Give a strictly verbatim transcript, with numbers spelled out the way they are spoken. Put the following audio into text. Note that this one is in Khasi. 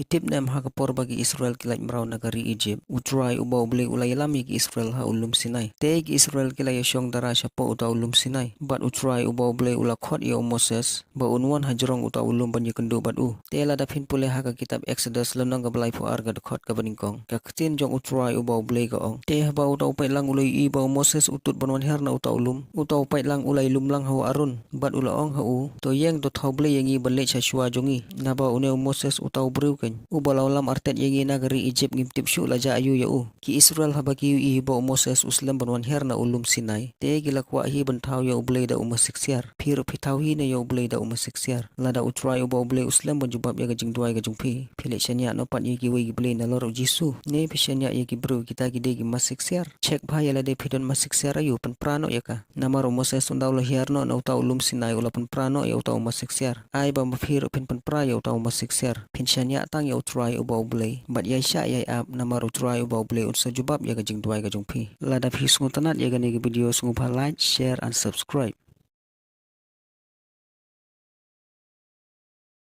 Phi tip ne em, ha ka por ba ki Israel ki leit mraw na ka ri Egypt, U Trai uba U Blei u la ïalam ïa ki Israel ha u lum Sinai. Te ki Israel ki la ïashong dara shapoh uta u lum Sinai. Bad U Trai uba U Blei u la khot ïa u Moses ba un wan hajrong uta u lum ban ïakynduh bad u. Te lada phin pule ha ka kitab Exodus lynnong kaba laiphew ar ka dkhot kaba nyngkong, ka ktien jong U Trai uba U Blei ka ong: Te haba uta u paidlang u la ïohi ba u Moses u tut ban wan hiar na uta u lum, uta u paidlang u la ïalum lang ha u Aaron bad u la ong ha u: To ïeng, to thaw blei ïa ngi ban leit sha shuwa jong ngi, naba une u Moses uta u briew keiñ, uba la wallam artat ïa ngi na ka ri Egypt, ngim tip shuh la jia aïu ïa u. Ki Israel haba ki ïohi ba u Moses u slem ban wan hiar na u lum Sinai, te ki la kwah hi ban thaw ïa U Blei da u masiksiar. Phi ruh phi thaw hi ne ïa U Blei da u masiksiar? Lada U Trai uba U Blei u slem ban jubab ïa ka jingduwai ka jong phi, phi leit shaniah noh pat ïa kiwei ki blei nalor U Jisu? Ne phi shaniah ïa ki briew, kita ki dei ki masiksiar? Check bha ïa lade phi don masiksiar aïu, pynpra noh ïa ka. Namar u Moses ynda u la hiar noh na uta u lum Sinai, u la pynpra noh ïa uta u masiksiar. Ai ba ma phi ruh phin pynpra ïa uta u masiksiar. Phin shaniah tang ïa U Trai uba U Blei bad ïaishah ïai ap, namar U Trai uba U Blei un sa jubab ïa ka jingduwai ka jong phi. Lada phi sngewtynnat ïa kane ka video, sngewbha like, share and subscribe.